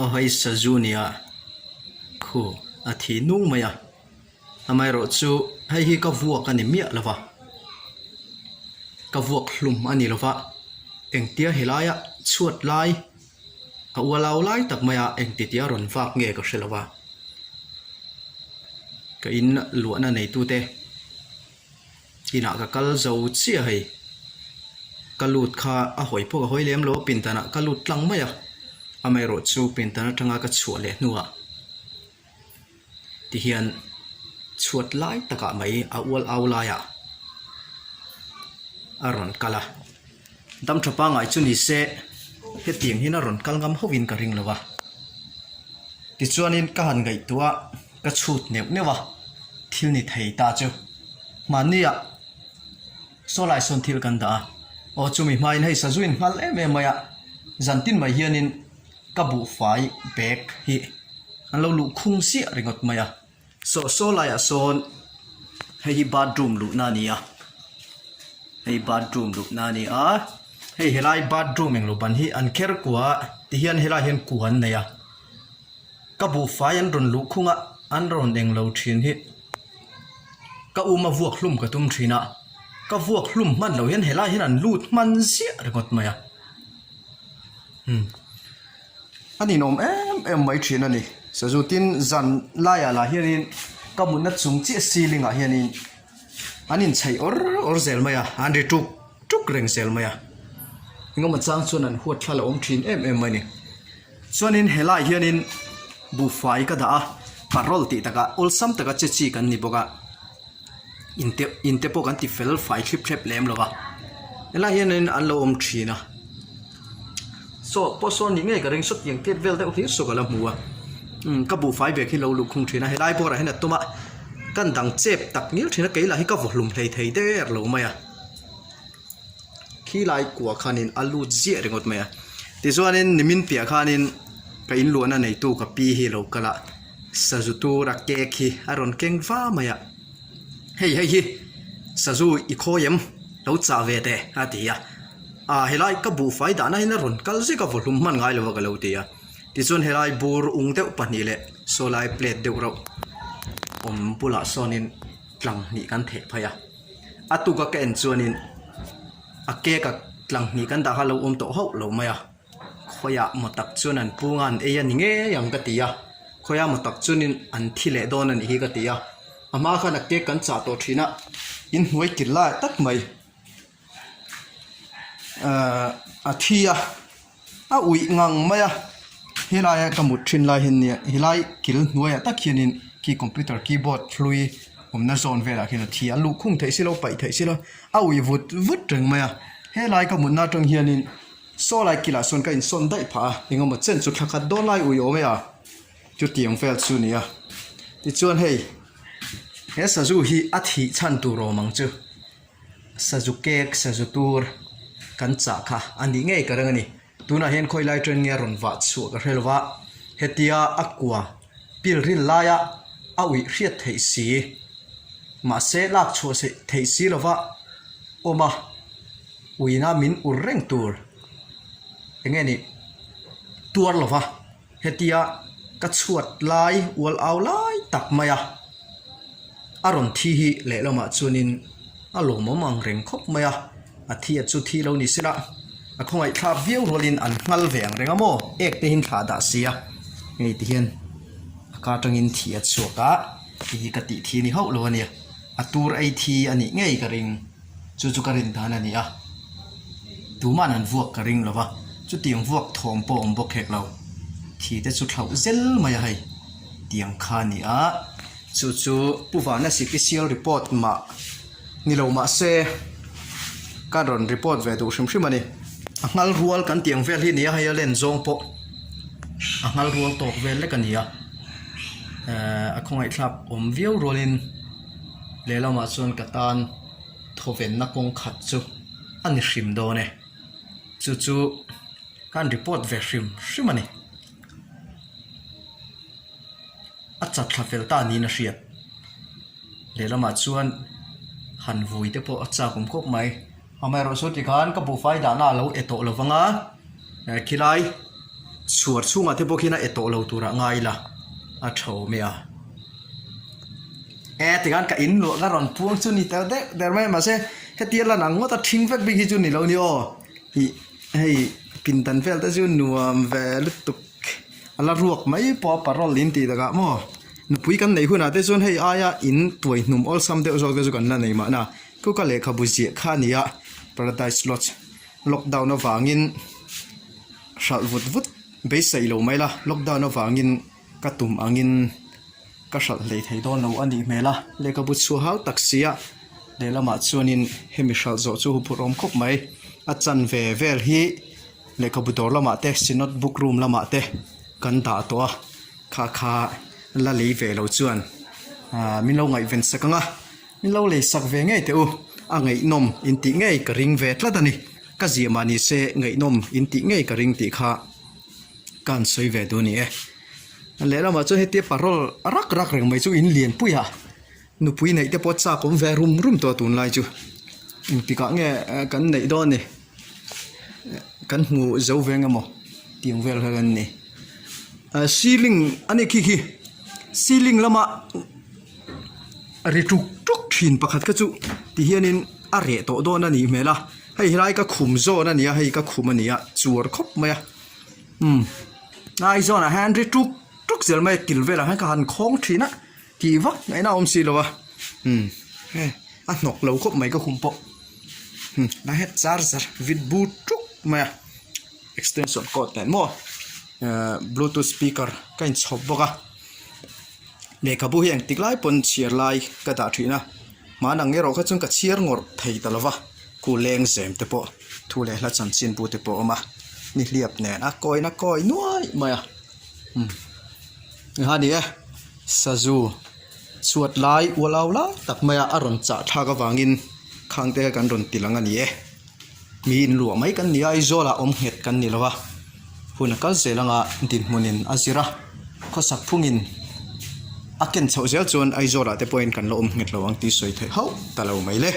Aw hei sazu nia khu a thi nung mai a amaherawh chu hei hi ka vuak a ni miah lo va ka vuak hlum a ni lo va engtia helaia chhuat lai a ualau lai tak maia engtitia rawn vak nge ka hre lo va ka in luahna neitute inah ka kal zo chiah hei ka lut kha a hawi pawh ka hawi lem lo a pindanah ka lut tlang mai a amaherawh chu pindan atanga ka chhuah leh hnuah tihian chhuat lai takah mai a ual au laiah a rawn kal a dam tha pangngai chu ni se hetiang hian a rawn kal ngam hauhin ka ring lo a tichuanin ka han ngaihtuah a ka chhut neuh neuh a thil ni thei ta chu mahnia saw lai sawn thil kan dah a aw chumi hmain hei sazu in nghal em em mai a zan tin mai hianin ka buhfai bag hi an lo luh khung chiah ringawt mai a saw saw laiah sawn hei hi bathroom luhna a ni a hei bathroom luhna a ni a hei helai bathroom englo ban hi an kher kua a tihian helai hian kua an nei a. Ka buhfai an rawn luh khung a, an rawn eng lo thin hi ka um a vuak hlum ka tum thin a, ka vuak hlum hman lo hian helai hian an lut hman ziah ringawt mai a, umm a ninawm em em mai thin a ni. Sazu tin zan laiah lah hianin ka mutna chung chiah ceiling ah hianin an inchheih awr awr zel mai a, an ri tuk tuk reng zel mai a, engemaw chang chuan an huat thla la awm thin em em mai a ni. Chuanin helaiah hianin buhfai ka dah a, parol tih takah awlsam taka che chi kan ni bawk a, inte inte pawh kan ti fel fai thlip thlep lem lo va, helaiah hianin an lo awm thin a, saw pawh sawn nih ngei ka ring sawtiang tiat vel deuh hlir saw ka la hmu a, umm ka buhfai bag hi lo luh khung thin a, helai bawrah hian a tum a, kan dang chep tak ngial thin a, keilah hi ka vaw hlum hlei thei der lo mai a. Khilai kuah khanin a lut ziah ringawt mai a tichuanin nimin piah khanin ka inluahna neitu ka pi hi lo kal a sazu tura cake hi a rawn keng va mai a hei hei hi sazu i khawi em lo chah ve teh a ti a ah helai ka buhfai dahna hian a rawn kal zek a vawhlum hman ngai lo a ka lo ti a tichuan helai bur ung deuh pahnih leh saw lai plate deuh reuh awm bulah sawnin tlang hnih kan theh phei a. A tuka ka en chuanin a cake a tlang hnih kan dah kha a lo awm tawh hauh lo mai a khawiah maw tak chuan an pung a an ei a ni ngei ang ka ti a khawiah maw tak chuanin an thi leh dawn a nih hi ka ti a a hma khan a cake kan chah tawh thin a inhnuai kil lai tak mai ahh a thi a. A uih ngang mai a helaia ka mut thin lai hian nia helai kil hnuaiah tak hianin khi computer keyboard hlui awmna zawn velah khian a thi a luhkhung theih silo paih theih silo a uih vut vut reng mai a helai ka mutna atang hianin saw lai kilah sawn ka insawn daih phah a engemaw chen chu thla khat dawn lai uih awm e a chutiang vel chu a ni a tichuan hei he sazu hi a thih chhan tur awm ang chu. Sazu cake sazu tur kan chah kha a nih ngei ka ring a ni tunah hian khawi lai train nge a rawn vah chhuah ka hre lo va hetia a kua pil ril laia a uih hriat theih si mahse lak chhuah theih si lo va awm a uina min ur reng tur eng nge nih tuar lo va hetia ka chhuat lai ual au lai tak mai a. A rawn thi hi lehlamah chuanin a lawmawm ang reng khawp mai a, a thi a chu thi lo ni sela a khawngaih thlak viau rualin an nghal ve ang reng a maw ek te hin thlah dah si a hei ti hian a ka atangin thi a chhuak a ti hi ka tih thi ni hauh lo a nia a tur ei thi a nih ngei ka ring chu chu ka rin dan a ni a tuman an vuak ka ring lo va chutiang vuak thawm pawh a awm bawk hek lo thi te chu thlauh zel mai a hei tiang kha a ni a. Chu chu Pu Vana Sipisial report mah ni lo mah se ka rawn report ve duh hrim hrim a ni. A nghal rual kan tih ang vel hi a ni a, hei a len zawng pawh a nghal rual tawk vel lek a ni a, ehh a khawngaihthlak awm viau rualin lehlamah chuan ka tan thawvenna kawng khat chu a ni hrim dawn e. Chu chu ka han report ve hrim hrim a ni. A chat thla fel ta niin a hriat. Lehlamah chuan han vui te pawh a chak awm khawp mai. Amaherawhchu tikhan ka buhfai dahna a lo e tawh lo vang a, khilai. Chhuar chhungah te pawh khian a e tawh lo turah ngai ila a tha awm e a. E tikhan ka in luah ka rawn puang chu ni tel deuh der mai a mahse hetia lan ang ngawt a thing vek bik hi chu ni lo ni aw ih hei pindan vel te chu nuam ve lutuk a la ruak mai pawh a parol in tih takah maw nupui kan neih hunah te chuan hei aia in tuai hnum awlsam deuh zawk te chu kan la nei mahna chu ka lehkhabu ziah kha a ni a paradise lodge lockdown avangin hralh vut vut beisei lo mai la lockdown avangin ka tum angin. Ka hralh hlei thei dawn lo a nih hmel a, lehkhabu chhuah hau tak si a, lehlamah chuanin hemi hralh zawh chu huphurh awm khawp mai. A chanve vel hi lehkhabu dawr lamah te Synod book room lamah te kan dah tawh a, kha kha la lei ve lo chuan aaa min lo ngaihven sak ang a, min lo lei sak ve ngei teh u, a ngaihnawm intih ngei ka ring ve tlat a ni. Ka ziah mah ni se ngaihnawm intih ngei ka ring tih kha. Ka han sawi ve duh a ni e. Lehlamah chuan hetia parol rak rak reng mai chu in lian pui a, nupui neih te pawh chak awm ve rum rum tawh tunlai chu. Engtikah nge kan neih dawn ni? Kan hmu zo ve eng emaw tiang vel kha kan ni. Ceiling a ni khi khi ceiling lama ri tuk tuk thin pakhat kha chu ti hianin a reh tawh dawn a nih hmel a. Hei helai ka khum zawn a ni a, hei ka khum a ni a, chuar khawp mai a. Umm lai zawnah hian ri tuk tuk zel mai a kil velah hian ka han khawng thin a tih vak ngaihna a awm si lo a umm hei a hnawk lo khawp mai ka khum pawh umm lai hian charger vit bu tuk mai a extension cord nen maw ehh bluetooth speaker ka inchhawp bawk a lehkhabu hi engtik lai pawn chhiar lai ka dah thin a hmanang erawh kha chuan ka chhiar ngawrh thei ta lo va. Khu leng zem te pawh thu leh hla chanchin bu te pawh a awm a nihliap nen a kawi na kawi nuai mai a umm engah ni e sazu chhuat lai ualau lai tak mai a a rawn chah thlak avangin khang te kha kan rawn ti lang a ni e mi inluah mai kan ni a Aizawl ah awm nghet kan ni lo a hun a kal zel anga dinhmunin a zir a khawsak phungin a ken chhoh zel chuan Aizawl ah te pawhin kan la awm nghet lo ang tih sawi theih hauh ta lo mai le.